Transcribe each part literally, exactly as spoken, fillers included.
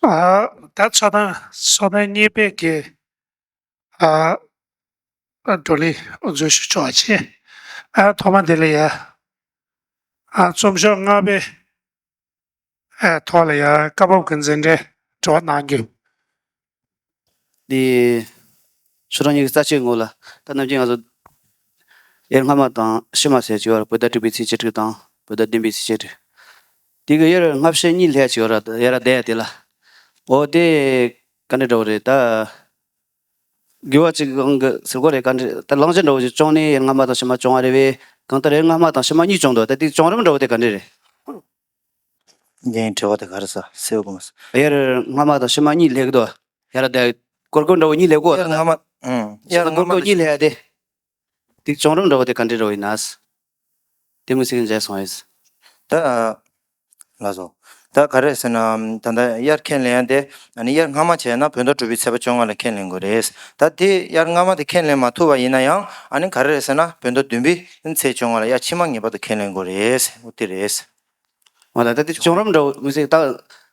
ཨ། ད་ཚོགས་ཐེངས་ཚོགས་ཐེངས་གཉིས་པའི་གི་ཨ་བགྲོ་གླེང་དབུ་འཛུགས་ཞུ་ཆོག་པ་བྱས། ཨ་ཐོག་མ་དེ་ལ་ཡ་ཨ་རྩོམ་ཤོག་ལྔ་པའི་ཨ་ཐོག་ལ་ཡ་བཀའ་བབས་ཀྱི་འཛིན་གྲྭས་དྲི་བ་གནང་རྒྱུ། འདི་ཆོས་གྲོགས་གཉིས་ཀྱི་རྩ་ཆེའི་ངོ་ལ་ད་ནམ་རྒྱུན་ང་ཚོ་དབྱར་སྔ་མ་དང་ཕྱི་མ་ཟེར་གྱི་ཡོད་ར། བོད་ཟླ་དྲུག་པའི་ཚེས་བཅུ་དྲུག་དང་བོད་ཟླ་བདུན་པའི་ཚེས་བཅུ་དྲུག་དེ་གི་དབྱར་སྔ་ཕྱི་གཉིས་སླེབས་ཀྱི་ཡོད་ར། དབྱར་ཟླ་དེ་ལ། འོ་དེ་ག་འདྲ་འདྲ་བོ་རེད་ད། དགེ་བ་ཅིག་གང་གི་ཟེར་གོ་རེད། ག་འདྲ་ད་གླེང་གཞི་འདྲ་བོ་ཅིག་བྱུང་ནས་དབྱར་སྔ་མ་དང་ཕྱི་མ་བྱུང་བ་རེད་བས། གང་ལྟར་དབྱར་སྔ་མ་དང་ཕྱི་མ་གཉིས་བྱུང་འདུག་ད་དེ་བྱུང་རིམ་འདྲ་བོ་དེ་ག་འདྲ་རེད། ངའི་དྲི་བ་དེ་ག་རེ་ཟ་སེའུ་གོང་ས། དབྱར་སྔ་མ་དང་ཕྱི་མ་གཉིས་སླེབས་ཀྱི་འདུག་དབྱར་ཟླ་སྐོར་སྐོར་འདྲ་བོ་གཉིས་སླེབས་གོ། དབྱར་སྔ་མ། ཨང་། དབྱར་སྔ་སྐོར་མ་སྐོར་གཉིས་སླེབས་ཡ་དེ། དེ་བྱུང་རིམ་འདྲ་བོ་དེ་ག་འདྲ་འདྲ་བོ་ཡིན་ན། དེ་མི་སྲིད་མཇལ་སོང་ཡིན། ད། ལགས་སོ། ད་ག་རེ་ཟེར་ན་ད་ལྟ་དབྱར་ཁས་ལེན་ཡ་དེ་ཨ་ནི་དབྱར་སྔ་མ་བྱས་ན་བོད་ཟླ་དྲུག་པའི་ཚེས་པ་བཅོ་ལྔ་ལ་ཁས་ལེན་དགོས་རེད། ད་དེ་དབྱར་སྔ་མ་དེ་ཁས་ལེན་མ་ཐུབ་པ་ཡིན་ན་ཡང་ཨ་ནི་ག་རེ་ཟེར་ན་བོད་ཟླ་བདུན་པའི་ཚེས་བཅོ་ལྔ་ལ་དབྱར་ཕྱི་མ་ངེས་པར་དུ་ཁས་ལེན་དགོས་རེད། འོ་དེ་རེད། ང་ལ་ད་དེ་བྱུང་རིམ་འདྲ་བོ་མི་སྲིད་ད།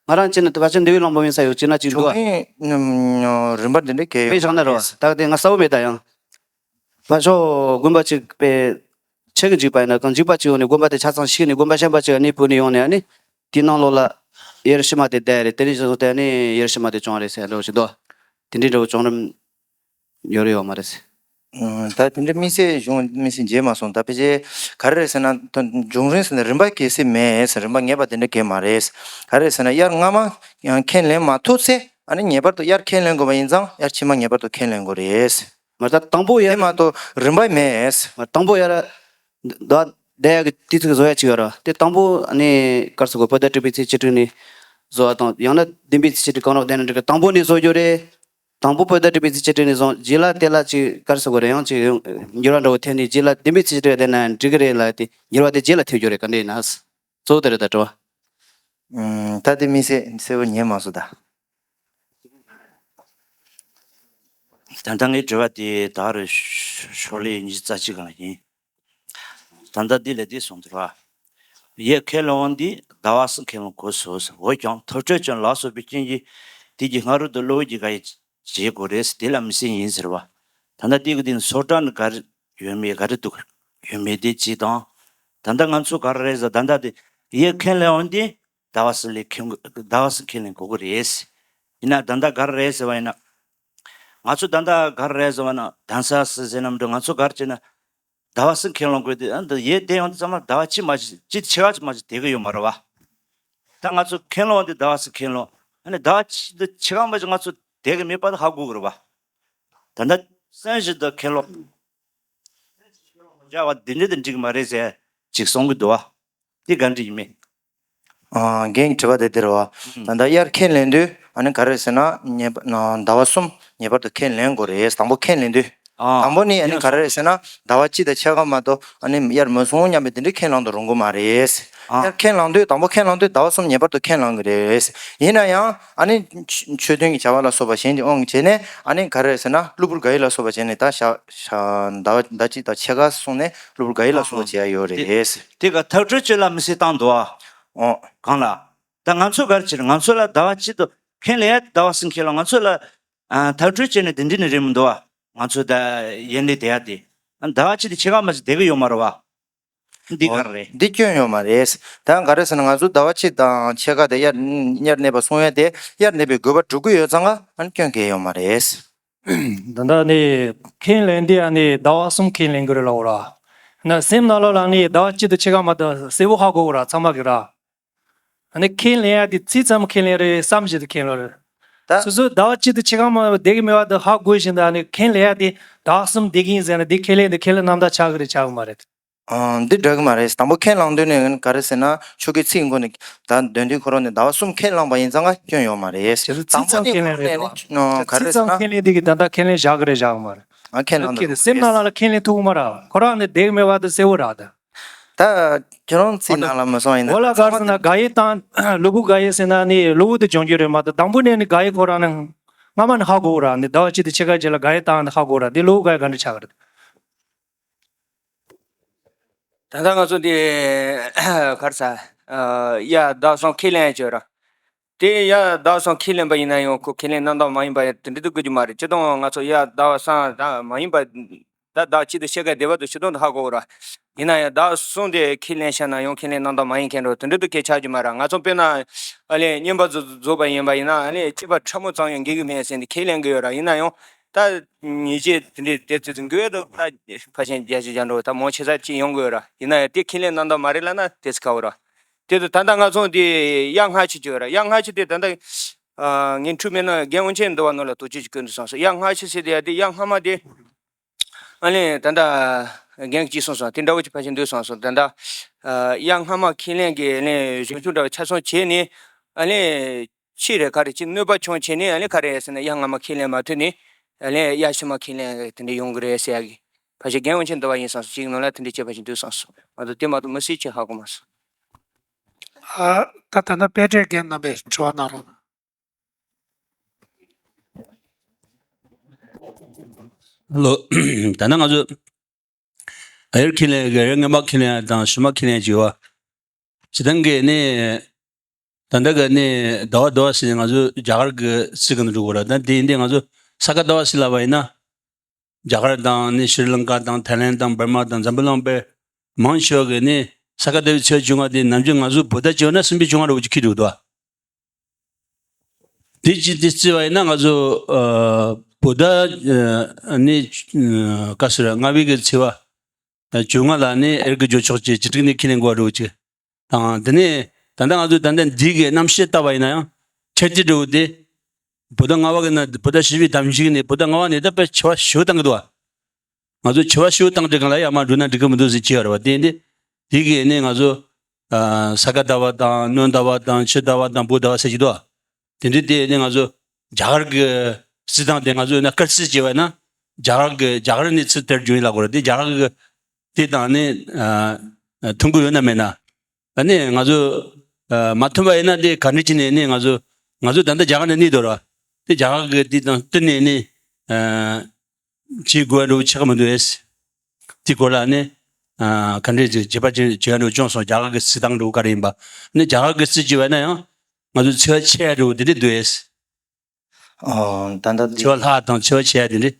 ང་རང་ཅི་ན་དེ་བ་ཅན་འདི་བའི་ལོང་པོ་མིན་ས་ཡོད་ཅི་ན་ཅིག་འདུག་ཨ། རིམ་པ་འདི་འདྲ་གས་ཡོད། དཔེ་བཞག་ན་རོ་ད་དེ་ང་གསལ་བོ་མེད་ད་ཡང་། ཕར་ཕྱོགས་དགོན་པ་གཅིག་པའི་ཆེ་གི་འཇིགས་པ་ཡིན་ན་གང་འཇིགས་པ་གཅིག་ཡོང་ནས་དགོན་པ་དེ་ཆ་ཚང་ཤིག་ནས་དགོན་པ་གཞན་པ་གཅིག་གནས་སྤོས་ནས་ཡོང་ནས་ཨ་ནི་དེའི་ནང་ལོགས་ལ་དབྱར་ཕྱི་མ་དེ་བསྡད་རེད། དེ་རིང་བཞིན་སོང་སྟེ་ཨ་ནི་དབྱར་ཕྱི་མ་དེ་བྱུང་བ་རེད་ཟེར་འདྲ་བོ་ཞིག་འདུག་དེ་འདྲའི་འདྲ་བོ་བྱུང་རིམ་ཡོད་རེད་ཡོད་མ་རེད་ཟེར། ད་དེ་འདྲའི་དམིགས་བསལ་གཞུང་དམིགས་བསལ་མཇལ་མ་སོང་། ད་ཕལ་ཆེར་ག་རེ་རེད་ཟེར་ན་ད་འབྱུང་རིམ་ཟེར་ན་རིམ་པ་གལ་སྲིད་མེད་ཟེར་རིམ་པ་ངེས་པ་དེ་འདྲ་གལ་མ་རེད། ག་རེ་ཟེར་ན་དབྱར་སྔ་མ་ཡང་ཁས་ལེན་མ་ཐུབ་ཚེ་ཨ་ནི་ངེས་པར་དུ་དབྱར་ཁས་ལེན་དགོས་པ་ཡིན་ཙང་དབྱར་ཕྱི་མ་ངེས་པར་དུ་ཁས་ལེན་དགོས་རེད། མ་ད་དང་པོ་ཡ། དེ་མ་གཏོགས་རིམ་པ་མེད། མ་དང་པོ་ཡ་ར། ད་བསྡད་ཡག་གི་དུས་ཚོད་བཟོ་ཡ་ཅིག་ཡོད་ར། དེ་དང་པོ་ནི་ག་རེ་ཟེར་དགོས། བོད་ཟླ་དྲུག་པའི་ཚེས་བཅུ་དྲུག་ནས་བཟོ་བ་དང་ཡང་ན་བདུན་པའི་ཚེས་བཅུ་དྲུག་གང་རུང་བསྡད་ན་འགྲིག་གི། དང་པོ་ནས་བཟོ་རྒྱུ་རེད། དང་པོ་བོད་ཟླ་དྲུག་པའི་ཚེས་བཅུ་དྲུག་ནས་བཟུང་རྗེས་ལ་དེ་ལ་ཅིག་ག་རེ་ཟེར་དགོས་རེད། ཡང་ཅིག་འགྱུར་བ་འདྲ་བོ་ཐེབས་ནས་རྗེས་ལ་བདུན་པའི་ཚེས་བཅུ་དྲུག་བསྡད་ན་འགྲིག་གི་རེད་ལ། དེ་འགྱུར་བ་དེ་རྗེས་ལ་ཐེབས་རྒྱུ་རེད། ག་འདྲ་ཡིན་ན། གཙོ་བོ་དེ་རེད་ད་དྲི་བ། ཨུམ། ད་དེ་དམིགས་བསལ་གསལ་བོ་ཉན་མ་སོང་ད། ད་ལྟ་ངའི་དྲི་བ་དེ་ད་རེས་ཤོ་ལོ་ཉི་ཤུ་རྩ་གཅིག་གང་ཡིན། ད་ལྟ་འདི་ལས་འདི་གསུངས་འདུག་བ། ཡིད་ཁས་ལེན་འོང་འདི་ཟླ་བ་གསུམ་ཁས་ལེན་དགོས་སོ། འོན་ཀྱང་ཐོབ་བྲལ་ཅན་ལ་སོགས་པའི་རྐྱེན་གྱིས་དེ་གི་སྔ་རོལ་དུ་གློ་བུར་གྱི་དགག་དབྱེ་བྱེད་དགོས་རེད། དེ་ལ་མི་སྲིད་ཡིན་ཟེར་བ། ད་ལྟ་འདི་གི་འདི་ནི་སོ་ཊར་ནི་ག་རེ་ཡོད་མེད་ག་རེ་འདུག་ཡོད་མེད་དེ་གཅིག་དང་། ད་ལྟ་ང་ཚོ་ག་རེ་རེད་ཟེར་ད་ལྟ་དེ་ཡིད་ཁས་ལེན་འོང་འདི་ཟླ་བ་གསུམ་ལས་ཁས་ཟླ་བ་གསུམ་ཁས་ལེན་དགོས་ཀྱི་རེད། ཡིན་ན་ད་ལྟ་ག་རེ་རེད་ཟེར་བ་ཡིན་ན། ང་ཚོ་ད་ལྟ་ག་རེ་རེད་ཟེར་བ་ན་གདན་ས་སུ་ཟེར་ན་མི་འགྲོ། ང་ཚོ་ག་རེ་བྱས་ན་ཟླ་བ་གསུམ་ཁས་ལེན་དགོས་དེ་ཨ་འདི་ཡེ་དེ་ཡོང་དུས་ཙམ་ལ་ཟླ་བ་གཅིག་མ་གཅིག་གཅིག་ཕྱེད་ཀ་གཅིག་མ་གཅིག་བསྡད་ཀྱི་ཡོད་མ་རེད་བ། ད་ང་ཚོ་ཁས་ལེན་འོང་དེ་ཟླ་བ་གསུམ་ཁས་ལེན། ཨ་ནི་ཟླ་བ་གཅིག་འདི་ཕྱེད་ཀ་མ་གཅིག་ང་ཚོ་བསྡད་ཀྱི་མེད་པ་དེ་ཧ་གོ་གི་རེད་བ། ད་ལྟ་སེམས་བཞིན་དུ་ཁས་ལེན་བྱ་བ་འདི་འདྲ་དེ་འགྲིག་གི་མ་རེད་ཟེར་ཅིག་གསུང་གི་འདུག་བ། དེ་ག་འདྲ་ཡིན་མིན། ཨ། རྒན་གྱི་དྲི་བ་དེ་འདི་རེད་བ། ཨུམ། ད་ལྟ་དབྱར་ཁས་ལེན་དུས་ཨ་ནི་ག་རེ་ཟེར་ན་ངེས་པ་ཟླ་བ་གསུམ་ངེས་པར་དུ་ཁས་ལེན་དགོས་རེད། དང་པོ་ཁས་ལེན་དུས། ཨ། དང་པོ་ནི་ཨ་ནི་ག་རེ་རེད་ཟེར་ན་ཟླ་བ་གཅིག་དང་ཕྱེད་ཀ་མ་གཏོགས་ཨ་ནི་དབྱར་མུན་སུམ་མཉམ་པའི་དེ་འདྲའི་ཁས་ལེན་དུ་རུང་གི་མ་རེད། ཨ། དབྱར་ཁས་ལེན་དུས་དང་པོ་ཁས་ལེན་དུས་ཟླ་བ་གསུམ་ངེས་པར་དུ་ཁས་ལེན་གི་རེད། ཡིན་ན་ཡང་ཨ་ནི་མཆོད་མཆོད་རྟེན་གྱི་བྱ་བ་ལ་སོགས་པ་གཞན་གྱི་དབང་གིས་བྱས་ནས་ཨ་ནི་ག་རེ་རེད་ཟེར་ན་གློ་བུར་དགག་དབྱེ་ལ་སོགས་པ་བྱས་ནས་ད་ཞག་ཞག་ཟླ་བ་ཟླ་གཅིག་དང་ཕྱེད་ཀ་སོང་ནས་གློ་བུར་དགག་དབྱེ་ལ་སོགས་པ་བྱེད་ཡ་ཡོད་རེད། དེ་ག་ཐག་གཅོད་བྱེད་ལ་མི་སྲིད་བཏང་འདུག་ཨ། ཨོ། གང་ལ། ད་ང་ཚོ་ག་རེ་བྱེད་ང་ཚོ་ལ་ཟླ་བ་གཅིག་ཏུ་ཁས་ལེན་ཡ་ཟླ་བ་གསུམ་ཁས་ལེན་ང་ཚོ་ལ་ཨ་ཐག་གཅོད་བྱས་ནས་དེ་འདྲི་ནི་རེད་མི་འདུག་ཨ། ང་ཚོ་ད་ཡན་ལས་དེ་ཡ་དེ་ཟླ་བ་གཅིག་དེ་ཕྱེད་ཀ་མ་ཞིག་བསྡད་གི་ཡོད་མ་རེད་བ། འདི་ག་རེ་རེད། འདི་སྐྱོན་ཡོད་མ་རེད། ད་ག་རེ་ཟེར་ན་ང་ཚོ་ཟླ་བ་གཅིག་དང་ཕྱེད་ཀ་དེ་དབྱར་དབྱར་གནས་པ་སོང་ཡ་དེ་དབྱར་གནས་པའི་དགོས་པ་སྒྲུབ་ཀྱི་ཡོད་ཙང་ཨ་ནི་སྐྱོན་གལ་ཡོད་མ་རེད། ད་ལྟ་ནི་ཁས་ལེན་དེ་ཨ་ནི་ཟླ་བ་གསུམ་ཁས་ལེན་དགོས་རེད་ལབ་ར། ན་སེམས་ནང་ལོགས་ལ་ནི་ཟླ་བ་གཅིག་དང་ཕྱེད་ཀ་མ་གཏོགས་གསལ་པོ་ཧ་གོ་གི་ར་ཚང་མ་གི་ར། ཨ་ནི་ཁས་ལེན་ཡ་དེ་ཚིག་ཙམ་ཁས་ལེན་རེད་བསམ་བཞིན་དུ་ཁས་ལེན་རེད། ད་སོ་སོ་ཟླ་བ་གཅིག་དང་ཕྱེད་ཀ་མ་བསྡད་ཀྱི་མེད་པ་དེ་ཧ་གོ་བཞིན་དུ་ཨ་ནི་ཁས་ལེན་ཡ་དེ་ཟླ་བ་གསུམ་བསྡད་ཀྱི་ཡིན་ཟེར་ན་དེ་ཁས་ལེན་དེ་ཁས་ལེན་རྣམ་དག་ཆགས་ཀྱི་རེད་ཆགས་ཀྱི་མ་རེད། ཨང་། འདི་འདྲ་གི་མ་རེད། དང་པོ་ཁས་བླངས་དུས་ནས་ག་རེ་ཟེར་ན་ཆོས་ཀྱི་ཚིག་མགོ་ནས་ད་འདོན་དུས་ཁོ་རང་ནས་ཟླ་བ་གསུམ་ཁས་བླངས་པ་ཡིན་ཙང་ང་སྐྱོན་ཡོད་མ་རེད། ཞེས་སུ་ཚིག་ཙམ་ཁས་ལེན་རེད་དོ། ཨང་། ག་ཚིག་རེ་ཟེར་ཙམ་ན། ཁས་ལེན་དེ་གི་ད་ལྟ་ཁས་ལེན་བཞག་གི་རེད་བཞག་གི་མ་རེད། ཨང་། ཁས་བླངས་ཁྱེད་དུ་སེམས་ནང་ལ་ཁས་ལེན་ཐུབ་གི་མ་རེད། ཁོ་རང་ནས་བསྡད་གི་མེད་པ་དེ་གསལ་བོ་རེད་ད། ད་ཁྱེད་རང་ཚིག་ནང་ལ་མ་སོང་ཡིན་ན། འོ་ལ་ག་རེ་ཟེར་ན་དགག་དབྱེ་བཏང་གློ་བུར་དགག་དབྱེ་ཟེར་ན་ནི་གློ་བུར་དུ་འབྱུང་རྒྱུ་རེད་མ་གཏོགས་དང་པོ་ནས་ནི་དགག་དབྱེ་ཁོ་རང་ནི་སྔ་མ་ནས་ཧ་གོ་གི་རེད། ནི་ཟླ་བ་གཅིག་དང་ཕྱེད་ཀ་རྗེས་ལ་དགག་དབྱེ་བཏང་ནི་ཧ་གོ་གི་རེད། འདི་གློ་བུར་དགག་དབྱེ་ག་འདྲ་ཆགས་གི་རེད། ད་ལྟ་ང་ཚོ་འདི་ག་རེ་ཟ་ཡ་ཟླ་གསུམ་ཁས་ལེན་བྱོས་ར། དེ་ཡར་ཟླ་བ་གསུམ་ཁས་ལེན་པ་ཡིན་ན་ཡང་ཁོ་ཁས་ལེན་རྣམ་དག་མ་ཡིན་པ་ཡང་དེ་འདྲ་དུ་དགོས་རྒྱུ་མ་རེད། སྤྱིར་བཏང་ང་ཚོ་ཡར་ཟླ་བ་གསུམ་ད་མ་ཡིན་པ། ད་ཟླ་གཅིག་དང་ཕྱེད་ཀ་བསྡད་པ་དང་སྤྱིར་བཏང་དུ་ཧ་གོ་གི་ར། ཡིན་ན་ཡང་ཟླ་གསུམ་དེ་ཁས་ལེན་བྱས་ན་ཡང་ཁས་ལེན་རྣམ་དག་མ་ཡིན་མཁན་འགྲོ་དེ་འདྲ་དུ་སྐད་ཆགས་རྒྱུ་མ་རེད། ང་ཚོ་དཔེར་ན་ཨ་ལས་བསྙེན་པ་རྫོགས་རྫོགས་པ་ཡིན་པ་ཡིན་ན་ཨ་ལས་སྐྱེས་པ་ཕྲ་མོ་ཙམ་ཡང་འགེལ་གི་མེད་ཟེར་ནས་ཁས་ལེན་གི་ཡོད་ར། ཡིན་ན་ཡང་ད་ཉེས་བྱས་དེ་འདྲའི་དེ་ཚོ་འགོས་དུ་ད་ཕལ་ཆེར་བརྒྱ་ཆ་བརྒྱ་འགྲོ་ད་མང་ཆེ་ས་ཅིག་ཡོང་གི་ཡོད་ར། ཡིན་ན་ཡང་དེ་ཁས་ལེན་རྣམ་དག་མ་རེད་ལབ་ན་དེ་ཚོ་ཁ་བོ་ར། དེ་ཚོ་ད་ལྟ་ང་ཚོ་འདི་དབྱར་སྔ་ཕྱི་བྱོས་ར། དབྱར་སྔ་ཕྱི་དེ་ད་ལྟ་ངས་འཁྲུལ་མེད་ན་རྒན་དབང་ཆེན་འདུལ་བ་ནང་ལ་དོགས་གཅོད་ཅིག་བཀོད་འདུག་སོང་སོང་། དབྱར་སྔ་ཕྱི་ཟེར་དེ་ཡ་དེ་དབྱར་སྔ་མ་དེ། ཨ་ནི་ད་ལྟ་རྒན་གཅིག་གསུངས་སོང་། དེ་འདྲ་བོ་ཅིག་ཕལ་ཆེར་འདུག་སོང་སོང་། ད་ལྟ་ཨ་དབྱར་སྔ་མ་ཁས་ལེན་གྱི་ཨ་ནི་གཞུང་ཆུང་འདྲ་བོ་ཆ་ཚང་བྱས་ནས་ཨ་ནི་ཕྱི་རེ་ག་རེ་ཅིག་གནོད་པ་བྱུང་བྱས་ནས་ཨ་ནི་ག་རེ་ཟེར་ན་དབྱར་སྔ་མ་ཁས་ལེན་མ་ཐུབ་ནས་ཨ་ནི་དབྱར་ཕྱི་མ་ཁས་ལེན་དེ་འདྲ་ཡོང་གི་རེད་ཟེར་ཡ་གི་ཕལ་ཆེར་རྒན་དབང་ཆེན་འདུལ་བ་ཡིན་སོང་སོང་ཅིག་ནང་ལ་དེ་འདྲ་ཅིག་ཕལ་ཆེར་འདུག་སོང་སོང་། ང་ཚོ་དེ་མ་གཏོགས་མི་སྲིད་ཅིག་ཧ་གོ་མ་སོང་། ཨ་ད་ད་ལྟ་དཔལ་ལྡན་རྒན་རྣམ་པས་དྲི་བ་གནང་རོགས་གནང་། ལོ། ད་ནང་ང་ཚོ་དབྱར་ཁས་ལེན་གྱི་དབྱར་སྔ་མ་ཁས་ལེན་དང་ཕྱི་མ་ཁས་ལེན་བྱས་པ། སྤྱིར་བཏང་གི་ནི་ད་ལྟ་གི་ནི་ཟླ་བ་ཟླ་བ་ཟེར་ནས་ང་ཚོ་རྒྱ་གར་གྱི་རྩིས་ཀྱི་ནང་འགྲོ་དགོས་ར། ད་དེ་ཡིན་དུས་ང་ཚོ་ས་ག་ཟླ་བ་ཟེར་ལབ་པ་ཡིན་ན། རྒྱ་གར་དང་ནི་ཤྲི་ལང་ཀ་དང་ཐའི་ལན་དང་འབར་མ་དང་འཛམ་བུ་གླིང་པའི་མང་ཆེ་བ་གི་ནི་ས་ག་ཟླ་བའི་ཚེས་བཅོ་ལྔ་དེ་ནམ་རྒྱུན་ང་ཚོ་བོད་ཟླ་བཅོ་ལྔ་ན་སྲིན་པོའི་བཅོ་ལྔ་འདྲ་བོ་ཅིག་འཁེལ་འགྲོ་གི་འདུག་ཨ། དེ་ཅི་སྟེ་བརྩིས་པ་ཡིན་ན་ང་ཚོ་ཨ་བོད་ཟླ་ཨ་ནི་ཨ་ག་ཟེར་ལྔ་པའི་གི་ཚེས་པ་བཅོ་ལྔ་ལ་ནི་དབྱར་གྱི་འགྱུར་ཕྱོགས་ཀྱི་བཅུ་དྲུག་ནས་ཁས་ལེན་དགོས་པ་འདྲ་བོ་ཅིག་དང་། དེ་ནས་ད་ལྟ་ང་ཚོས་ད་ལྟ་འདི་གི་རྣམ་བཤད་བལྟས་པ་ཡིན་ན་ཡང་ཆ་རྐྱེན་འདྲ་བོ་དེ་བོད་ཟླ་ལྔ་པ་གི་ནང་བོད་ཟླ་བཞི་པའི་དམ་ཞིག་ནས་བོད་ཟླ་ལྔ་པ་ནས་ད་དཔེ་ཆེ་བ་ཞེ་པོ་བཏང་གི་འདུག་བ། ང་ཚོ་ཆེ་བ་ཞེ་པོ་བཏང་དུས་གང་ལ་ཡར་མར་འགྲོ་ན་འགྲིག་གི་མི་འདུག་ཟེར་གྱི་ཡོད་རེད་བ། དེ་ཡིན་དུས་དེ་གི་ནས་ང་ཚོ་ཨ་ས་ག་ཟླ་བ་དང་སྣྲོན་ཟླ་བ་དང་ཕྱི་ཟླ་བ་དང་བོད་ཟླ་བ་ཟེར་གྱི་འདུག་བ། དེ་འདྲའི་དེ་ནས་ང་ཚོ་རྒྱ་གར་གྱི་རྩིས་སྟངས་དེ་ང་ཚོ་ཡིན་ན་སྐར་རྩིས་བྱས་པ་ཡིན་ན་རྒྱ་གར་གྱི་རྒྱ་གར་ནས་ཚུར་དེར་བྱུང་ཡིན་ལབ་དགོས་རེད། དེ་རྒྱ་གར་གྱི་དེ་དང་ནི་ཨ་མཐུན་གྱི་ཡོད་ན་མེད་ན། ཨ་ནི་ང་ཚོ་ཨ་མ་མཐུན་པ་ཡིན་ན་དེ་ག་འདྲ་བྱས་ནས་ནི་ང་ཚོ་ང་ཚོ་ད་ལྟ་རྒྱ་གར་ནས་གནས་འདུག་ར། དེ་རྒྱ་གར་གྱི་དེ་དང་བསྟུན་ནས་ནི་ཨ་བྱེད་དགོས་འགྲོ་ཆགས་མི་འདུག་ཨེ། དེ་སྐོར་ལ་ནི་ཨ་ག་འདྲས་ཅིག་བྱེད་པ་ཅིག་བྱེད་འགྲོ་བྱུང་སོང་། རྒྱ་གར་གྱི་རྩིས་སྟངས་འགྲོ་ག་རེ་ཡིན་པ་ནི་རྒྱ་གར་གྱི་རྩིས་བྱས་པ་ན་ཡང་ང་ཚོ་ཚེས་པ་ཆེ་ཡ་འགྲོ་དེ་འདྲས་འདུག་ཨེ། ཨོ། ད་ལྟ་འདི་ཚེས་པ་ལྷག་དང་ཚེས་པ་ཆེ་ཡ་དེ་འདྲས།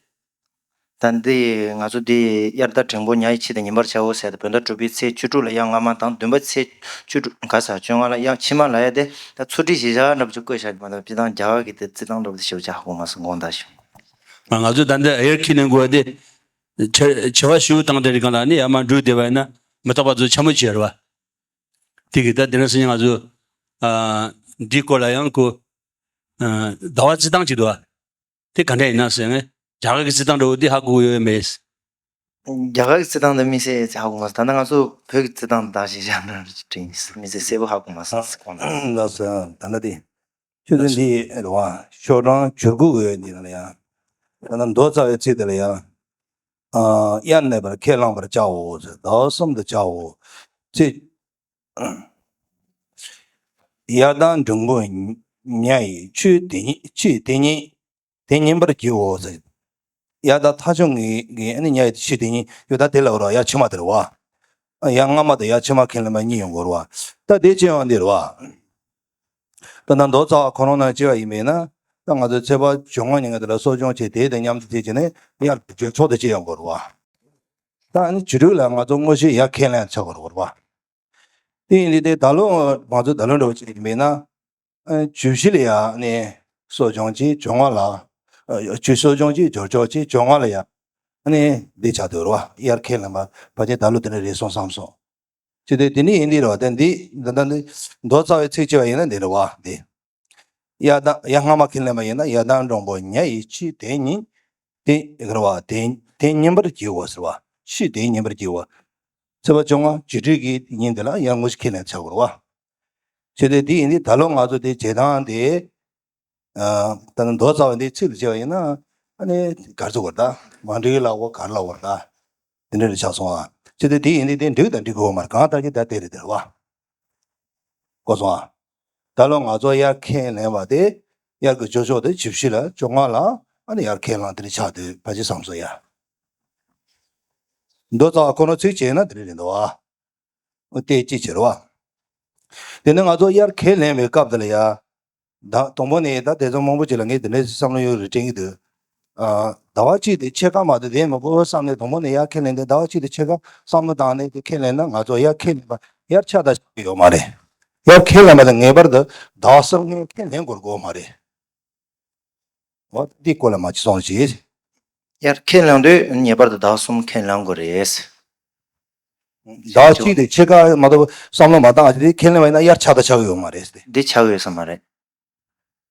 ད་འདི་ང་ཚོ་འདི་དབྱར་ཟླ་འབྲིང་པོ་ཉ་ཡི་ཕྱེད་དང་ཉིན་པར་བྱའོ་ཟེར་ཏེ་བོད་ཟླ་དྲུག་པའི་ཚེས་བཅུ་དྲུག་ལ་དབྱར་སྔ་མ་དང་བདུན་པའི་ཚེས་བཅུ་དྲུག་ག་ས་བཅོ་ལྔ་ལ་དབྱར་ཕྱི་མ་ལབ་ཡ་དེ་ད་ཚུལ་ཁྲིམས་གཞི་བཞག་འདྲ་པོ་ཅིག་བཀོད་བཞག་གི་མ་གཏོགས་སྤྱིར་བཏང་རྒྱ་གར་གྱི་དེ་རྩིས་སྟངས་འདྲ་པོ་དེ་ཞེ་པོ་ཅིག་ཧ་གོ་མ་སོང་། དགོངས་དག་ཞུ། ང་ང་ཚོ་ད་འདི་དབྱར་ཁས་ལེན་དགོས་དེ་ཆེ་ཆེ་བ་ཞུ་སྟངས་དེ་རིགས་གང་ལ་ནི་ཡར་མར་འགྲོ་བསྡད་པ་ཡིན་ན་མི་རྟག་པ་ཚོ་འཕྱ་སྨོད་བྱེད་ར་བ། དེ་གི་ད་དེ་རིང་སང་ཉིན་ང་ཚོ་ཨ་འདིའི་སྐོར་ལ་ཡང་ཁོ་ཨ་ཟླ་བ་རྩིས་སྟངས་ཅིག་འདུག་ཨ། དེ་ག་འདྲ་ཡིན་ན་ཟེར་ངས་རྒྱ་གར་གྱི་རྩིས་སྟངས་འདྲ་བོ་འདི་ཧ་གོ་གི་ཡོད་མེད། རྒྱ་གར་གྱི་རྩིས་སྟངས་འདི་དམིགས་བསལ་ཧ་གོ་མ་སོང་། ད་ནི་ང་ཚོ་བོད་ཀྱི་རྩིས་སྟངས་འདི་ཞེས་བྱ་འདྲ་དྲན་དམིགས་བསལ་གསལ་པོ་ཧ་གོ་མ་སོང་ཟེར་གོང་ལ། ལགས་སོ། ད་ལྟ་དེ་ཆུ་ཚོད་འདི་རེད་བ། ཤོག་གྲངས་བཅུ་དགུ་གི་འདི་ནང་ལ་ཡང་། ད་ལྟ་མདོ་རྩ་བའི་ཚིག་དེ་ལ་ཡང་། ཨ་དབྱར་གནས་པར་ཁས་བླངས་པར་བྱའོ་ཟེར། ཟླ་བ་གསུམ་དུ་བྱའོ། ཚེས་དབྱར་ཟླ་འབྲིང་པོ་ཉ་ཡི་ཕྱེད་དེ་ཉིད་ཕྱེད་དེ་ཉིད་དེ་ཉིན་པར་བགྱིའོ་ཟེར། དབྱར་ཟླ་ཐ་ཆུང་ངེ་གི་ཨ་ནི་ཉ་ཡི་ཕྱེད་དེ་ཉིད་ཡོད་ད་དེ་ལ་རོ་དབྱར་ཕྱི་མ་དེ་རེད་བ། དབྱར་སྔ་མ་དང་དབྱར་ཕྱི་མ་ཁས་ལེན་པ་གཉིས་ཡོང་དགོས་རེད་བ། ད་དེ་ཅི་ཡང་འདི་རེད་བ། ད་ནང་མདོ་རྩ་བ་ཁོ་རང་ནང་བྱས་པ་ཡིན་པས་ན། ད་ང་ཚོའི་ཚེས་པ་བཅོ་ལྔ་ཉིན་ག་དེ་ལ་གསོ་སྦྱོང་བྱས་དེ་དང་མཉམ་དུ་དེ་བྱས་ནས་དབྱར་གྱི་འབྱོར་ཚོགས་དེ་ཅི་ཡོང་དགོས་རེད་བ། ད་ཨ་ནི་བཅུ་དྲུག་ལ་ང་ཚོ་དངོས་གཞི་དབྱར་ཁས་ལེན་ཆགས་དགོས་རེད་བ། དེ་ཡིན་དུས་དེ་ད་ལོ་ང་ཚོ་ད་ལོ་འདྲ་བོ་ཅིག་ཡིན་པས་ན། ཨ་བཅུ་བཞི་ལ་ཡ་ནི་གསོ་སྦྱོང་གཅིག་བཅོ་ལྔ་ལ། ཨ་བཅུ་གསོ་སྦྱོང་གཅིག་འབྱོར་ཆོག་གཅིག་བཅོ་ལྔ་ལ་ཡ། ཨ་ནི་འདི་ཆགས་འདུག་རེད་བ། དབྱར་ཁས་ལེན་པ་ཕལ་ཆེར་ད་ལོ་དེ་འདྲ་རེད་སོང་བསམ་སོང་། ཅི་སྟེ་དེ་འདྲ་ཡིན་དུས་རེད་བ། ད་འདི་ད་ལྟ་འདི་མདོ་རྩ་བའི་ཚིག་བྱས་པ་ཡིན་ན་འདི་རེད་བ་འདི། དབྱར་ཟླ་དབྱར་སྔ་མ་ཁས་ལེན་པ་ཡིན་ན་དབྱར་ཟླ་འབྲིང་པོ་ཉ་ཡི་ཕྱེད་དེ་ཉིད་དེ་རེད་བ། དེ་དེ་ཉིན་པར་བགྱིའོ་ཟེར་བ། ཕྱེད་དེ་ཉིན་པར་བགྱིའོ། ཚེས་པ་བཅོ་ལྔ་བཅུ་དྲུག་གི་ཉིན་དེ་ལ་དབྱར་དངོས་གཞི་ཁས་ལེན་ཆགས་དགོས་རེད་བ། བྱས་ཏེ་དེ་ཡིན་དུས་ད་ལོ་ང་ཚོ་དེ་བྱེད་སྟངས་དེ། ཨ་ད་ནི་མདོ་རྩ་བ་འདི་ཚིག་ཏུ་བྱས་པ་ཡིན་ན་ཨ་ནི་ག་རེ་ཟེར་དགོས་རེད་ད། མ་འགྲིག་ལབ་དགོས་ག་རེ་ལབ་དགོས་རེད་ད། དེ་འདྲ་རེ་ཆགས་སོང་ཨ། བྱས་ཏེ་དེ་ཡིན་དུས་དེ་འགྲིག་དང་འགྲིག་གི་ཡོད་མ་རེད། གང་ལྟར་གྱི་ད་དེ་རེད་དེ་རེད་བ། གོ་སོང་ཨ། ད་ལོ་ང་ཚོ་དབྱར་ཁས་ལེན་པ་དེ་དབྱར་གྱི་འབྱོར་ཆོག་དེ་བཅུ་བཞི་ལ་བཅོ་ལྔ་ལ་ཨ་ནི་དབྱར་ཁས་བླངས་དེ་འདྲ་ཆགས་དུས་ཕལ་ཆེར་བསམ་སོང་ཡ། མདོ་རྩ་བ་ཁོ་ན་ཚིག་བྱས་ན་དེ་འདྲ་རེད་འདུག་ཨ། དེ་ཅི་བྱེད་རོ། དེ་ནི་ང་ཚོ་དབྱར་ཁས་ལེན་པའི་སྐབས་དེ་ལ་ཡ། ད་དང་པོ་ནས་ད་དེ་ཚོ་མང་པོ་ཅིག་ལ་ངས་དེ་འདྲའི་བསམ་བློ་ཡོད་རེད་དྲན་གྱི་འདུག་ཨ། ཟླ་བ་གཅིག་དེ་ཕྱེད་ཀ་མ་གཏོགས་བསྡད་མི་དགོས་བསམ་ནས་དང་པོ་ནས་ཡར་ཁས་ལེན་དེ། ཟླ་བ་གཅིག་དེ་ཕྱེད་ཀ་བསམ་བློ་བཏང་ནས་དེ་ཁས་ལེན་ན་ང་ཚོ་ཡར་ཁས་ལེན་པ་ཡར་ཆགས་ད་ཆགས་ཀྱི་ཡོད་མ་རེད། ཡར་ཁས་ལེན་པ་དེ་ངེས་པར་དུ་ཟླ་གསུམ་སྔོན་ཁས་ལེན་དགོས་དགོས་མ་རེད། འོ་འདི་སྐོར་ལ་མ་ཅི་སོང་ཞིག་ཡར་ཁས་ལེན་དུས་ངེས་པར་དུ་ཟླ་གསུམ་ཁས་ལེན་དགོས་རེད། ཟླ་གཅིག་དེ་ཕྱེད་ཀ་མ་གཏོགས་བསམ་བློ་མ་བཏང་། དེ་ཁས་ལེན་པ་ཡིན་ན་ཡར་ཆགས་ད་ཆགས་ཀྱི་ཡོད་མ་རེད་དེ། འདི་ཆགས་ཡོད་ས་མ་རེད།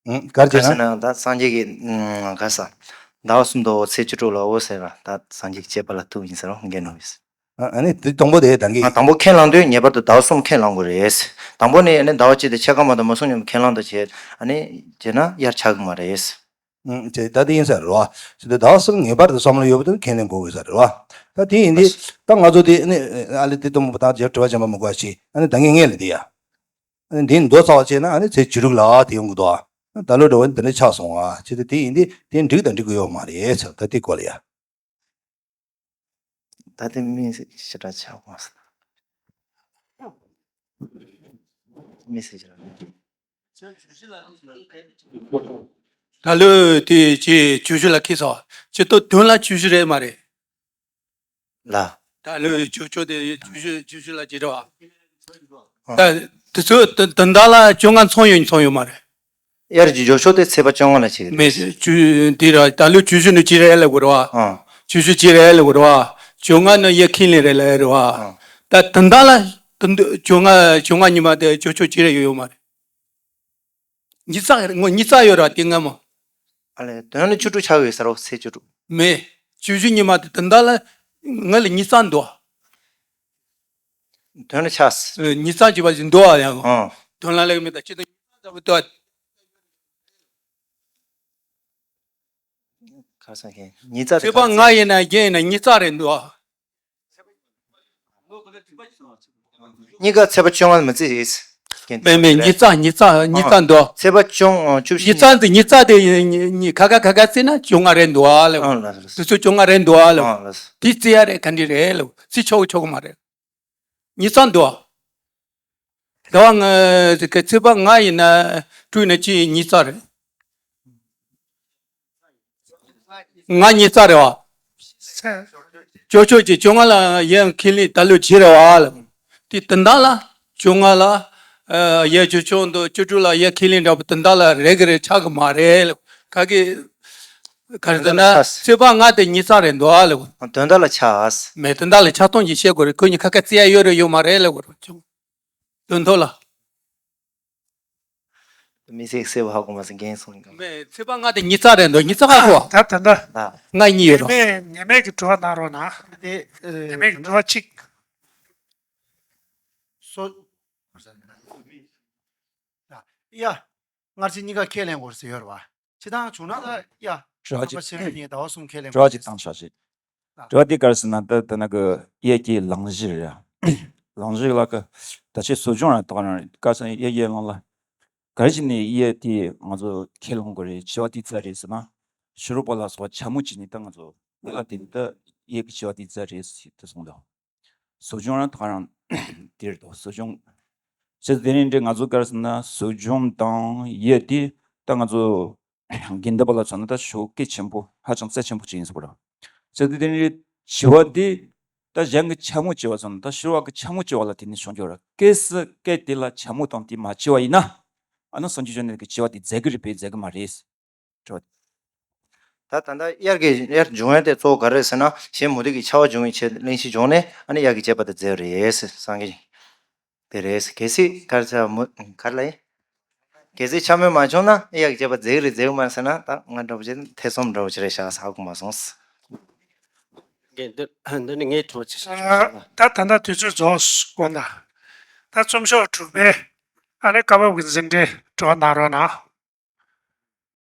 ཨང་། ག་རེ་བྱས་ན། ག་རེ་ཟེར་ན་ད་སངས་རྒྱས་ཀྱི་ཨང་ག་ས། ཟླ་བ་གསུམ་དུ་ཚེས་བཅུ་དྲུག་ལ་འོད་ཟེར་བ་ད་སངས་རྒྱས་ཀྱི་བྱེད་པ་ལ་ཐུག་ཡིན་ཟེར་རོ་འགན་ནོ་ཡིན། ཨ་ནི་དེ་དང་པོ་དེ་ད་གིན། དང་པོ་ཁས་བླངས་དུས་ངེས་པར་དུ་ཟླ་བ་གསུམ་ཁས་བླངས་དགོས་རེད། དང་པོ་ནས་ཨ་ནི་ཟླ་བ་གཅིག་དེ་ཕྱེད་ཀ་མ་གཏོགས་མ་སོང་སྙམ་ཁས་བླངས་དུ་བྱས་ཨ་ནི་བྱས་ན་ཡར་ཆགས་ཀྱི་མ་རེད། ཨང་། བྱས་ད་དེ་ཡིན་ཟེར་རོ། བྱས་ཏེ་ཟླ་བ་གསུམ་ངེས་པར་དུ་བསམ་བློ་ཡོད་པ་དེ་ཁས་ལེན་དགོས་ཀྱི་ཟེར་རོ། ད་དེ་ཡིན་དུས་ད་ང་ཚོ་དེ་ཨ་ནི་ཨ་ལེ་དེ་དང་པོ་ད་རྒྱབ་དྲི་བ་བྱེད་པ་མི་དགོས་ཤིག་ཨ་ནི་ད་ངས་ངས་ལ་དེ་ཡ། ཨ་ནི་འདི་མདོ་རྩ་བ་བྱས་ན་ཨ་ནི་ཚེས་བཅུ་དྲུག་ལ་དེ་ཡོང་གི་འདུག་ཨ། ད་ལོ་འགྲོ་བ་འདི་འདྲ་ཆགས་སོང་ཨ། བྱས་ཏེ་དེ་ཡིན་དུས་དེ་འགྲིག་དང་འགྲིག་གི་ཡོད་མ་རེད་ཟེར། ད་དེ་སྐོར་ལ་ཡ། ད་དེ་མི་ཞེ་དྲག་ཆགས་མ་སོང་། མི་ཞེ་དྲག་ད་ལོ་དེ་ཅི་བཅུ་བཞི་ལ་ཁེལ་སོང་། ཅི་ལྟར་དོན་ལ་བཅུ་བཞི་རེད་མ་རེད། ལ། ད་ལོའི་ཆོས་ཕྱོགས་དེ་བཅུ་བཞི་བཅུ་བཞི་ལ་བྱེད་རོགས། ཨ། ད་དེ་ཚོ་ད་ད་ལྟ་ལ་བཅོ་ལྔ་ཚང་ཡོད་ཚང་ཡོད་མ་རེད། དབྱར་གྱི་འབྱོར་ཕྱོགས་དེ་ཚེས་པ་བཅོ་ལྔ་ལ་བྱེད་ཀྱི་མེད། བཅུ་འདི་ར་ད་ལོའི་བཅུ་བཞི་ནི་ཅི་རེད་ལབ་དགོས་རེད་བ། ཨ། བཅུ་བཞི་ཅི་རེད་ལབ་དགོས་རེད་བ། བཅོ་ལྔ་ནི་ཡར་ཁས་ལེན་རེད་ལབ་རེད་བ། ཨ། ད་ད་ལྟ་ལ་ད་འདི་བཅོ་ལྔ་བཅོ་ལྔ་ཉི་མ་དེ་ཆོས་ཕྱོགས་ཅི་རེད་ཡོད་ཡོད་མ་རེད། ཉི་ཚ་རེད། ངོ་ཉི་ཚ་ཡོད་ར་དེ་སྔ་མོ། ཨ་ལས་དོན་ནི་བཅུ་དྲུག་ཆགས་ཡོད་ཟེར་རོ། ཚེས་བཅུ་དྲུག་མེད། བཅུ་བཞི་ཉི་མ་དེ་ད་ལྟ་ལ་ང་ལ་ཉི་ཚ་འདུག་དོན་ནི་ཆགས། ཨ། ཉི་ཚ་ཅིག་པ་ཞིག་འདུག་ཨ་ཡང་། ཨ། དོན་ལ་ལེགས་མེད་ད་ཅི་ད་ཉི་ཚ་འདྲ་པོ་འདུག་ཁ་སང་ཁེ་ཉི་ཚ་དེ་ཚེས་པ་ལྔ་ཡིན་ན་བརྒྱད་ཡིན་ན་ཉི་ཚ་རེད་འདུག་གཉིས་ཀ་ཚེས་པ་བཅོ་ལྔ་མི་བརྩི་ཡིས། མེད་མེད། ཉི་ཚ་ཉི་ཚ་ཉི་ཚ་འདུག་ཚེས་པ་བཅོ་ཨ་བཅུ་བཞི་ཉི་ཚ་འདི་ཉི་ཚ་དེ་ཉི་ཉི་ཁ་ཁ་ཁ་ཁ་བརྩིས་ན་བཅོ་ལྔ་རེད་འདུག་ཨ་ལེ། ཨ་ལ་ལ། དེ་ཚོ་བཅོ་ལྔ་རེད་འདུག་ཨ་ལེ། ཨ་ལ། དེ་བརྩི་ཡ་རེད་ག་འདྲ་རེད་ལེ། བརྩི་ཆོག་ཆོག་མ་རེད། ཉི་ཚ་འདུག་ཟླ་བ་ལྔ་ཟེར་གི་ཚེས་པ་ལྔ་ཡིན་ན་དྲུག་ཡིན་ན་གཅིག་ཉི་ཚ་རེད། ལྔ་ཉི་ཚ་རེད་བ། ཅོ་ཅོ་ཅིག་བཅོ་ལྔ་ལ་ཡར་ཁས་ལེན་ད་ལོ་བྱེད་རེད་བ་ལ། དེ་དོན་དག་ལ་བཅོ་ལྔ་ལ་ཡར་བཅུ་ཆུང་དུ་བཅུ་དྲུག་ལ་ཡར་ཁས་ལེན་འདྲ་པོ་དོན་དག་ལ་རེད་གི་རེད་ཆགས་གི་མ་རེད་ལ། ག་གི་ག་རེ་ཟེར་ན་ཚེས་པ་ལྔ་དེ་ཉི་ཚ་རེད་འདུག་ཨ་ལ། དོན་དག་ལ་ཆགས། མེད་དོན་དག་ལ་ཆགས་སྟངས་ཀྱི་བཤད་དགོས་རེད། ཁོ་གཉིས་ཁ་ཁ་བརྩི་ཡ་ཡོད་རེད་ཡོད་མ་རེད་ལ་གོ་རེད། དོན་ཐོག་ལ། མི་ཚེ་གསལ་བོ་ཧ་གོ་མ་སོང་། རྒན་གསུངས་གི་མེད། ཚེས་པ་ལྔ་དེ་ཉི་ཚ་རེད་འདུག་ཉི་ཚ་ཧ་གོ་ད་ད་ད། ལྔ་གཉིས་ཡོད་རོ། ཉི་མའི་ཉི་མའི་གི་དྲི་བ་གནང་རོགས་གནང་། དེ་ཉི་མའི་གི་དྲི་བ་གཅིག་སོ། ཡ། སྔར་ཚེ་གཉིས་ཀ་ཁས་ལེན་དགོས་ཟེར་ཡོད་རེད་བ། ཅི་ཐང་བྱུང་ན་ད་ཡ། དྲི་བ་གཅིག་ཁམས་པ་ཆེན་པོ་གཉིས་ཟླ་བ་གསུམ་ཁས་ལེན་དགོས་ཟེར། དྲི་བ་གཅིག་བཏང་ཤག་ཅིག་དྲི་བ་དེ་ག་རེ་ཟེར་ན་ད་ད་ན་གི་གཡས་ཀྱི་ལང་གཞི་རེད། ལང་གཞི་ལ་གི་ད་ཆེ་གསོ་སྦྱོང་ར་དོག་རང་རེད། ག་ས་གཡས་གཡས་ལང་ལ་ག་རེ་བྱས་ནས་གཡས་དེ་ང་ཚོ་ཁས་ལེན་དགོས་རེད། བྱི་བ་དེ་རྩ་རེད་ཟེར་ན། ཕྱི་རོལ་པ་ལ་སོགས་པ་འཕྱ་སྨོད་བྱས་ནས་ད་ང་ཚོ་ལ་དེ་ནི་ད་གཡས་ཀྱི་བྱི་བ་དེ་རྩ་རེད་ཟེར་དེ་གསུངས་འདུག་གསོ་སྦྱོང་ར་དོག་རང་དེ་རེད་དོ། གསོ་སྦྱོང་བྱས་དེ་ནས་འདྲ་ང་ཚོ་ག་རེ་ཟེར་ན་གསོ་སྦྱོང་དང་གཡས་དེ་ད་ང་ཚོ་དགེ་འདུན་པ་ལ་མཚོན་ན་ད་ཞེ་པོ་གལ་ཆེན་པོ་ཧ་ཅང་རྩ་ཆེན་པོ་ཅིག་ཡིན་ཟེར་བ་རེད། བྱས་ཙང་དེ་ནི་བྱི་བ་འདི་ད་གཞན་གྱི་འཕྱ་སྨོད་བྱས་པ་ཙམ་ད་ཕྱི་རོལ་པ་གི་འཕྱ་སྨོད་བྱས་པ་ལ་དེ་ནི་བྱུང་རྒྱུ་རེད། གལ་སྲིད་སྐད་དེ་ལ་འཕྱ་སྨོད་དང་དེ་མ་བྱས་པ་ཡིན་ན་ཨ་ནི་སངས་རྒྱས་བཅོམ་ལྡན་འདས་ཀྱིས་བྱི་བ་དེ་རྫས་ཀྱི་རིགས་པས་རྫས་ཀྱི་མ་རེད། དྲི་བ། ད་ད་ལྟ་དབྱར་གྱི་དབྱར་འབྱུང་བ་དེ་གཙོ་བོ་ག་རེ་རེད་ཟེར་ན་གཞན་མུ་སྟེགས་ཀྱི་འཕྱ་བ་འབྱུང་བའི་ཆེད་གླེང་གཞི་བྱུང་ནས་ཨ་ནི་དབྱར་གྱི་བྱེད་པ་དེ་མཛད་པ་རེད་ཟེར་སངས་རྒྱས། དེ་རེད། གལ་སྲིད་གར་ཆ་མུ་གར་ལ་ཡིན། གལ་སྲིད་འཕྱ་སྨོད་མ་བྱུང་ན་ཨེ་ཡག་བྱས་པ་མཛད་རེད་མཛད་མ་ཟེར་ན་ད་ང་འདྲ་པོ་བྱས་ཐེ་ཚོམ་འདྲ་པོ་བྱས་རེད་ཤག་ཧ་གོ་མ་སོང་། འདི་འདི་ནི་ངའི་དྲི་བ་ཅི་ཞིག་ཨ། ད་ད་ལྟ་དུས་ཚོད་རྫོགས་དགོངས་དག་ད་རྩོམ་ཤོག་དྲུག་པའི་ཨ་ནི་བཀའ་བབས་ཀྱི་འཛིན་གྲྭའི་དྲི་བ་གནང་རོགས་གནང་།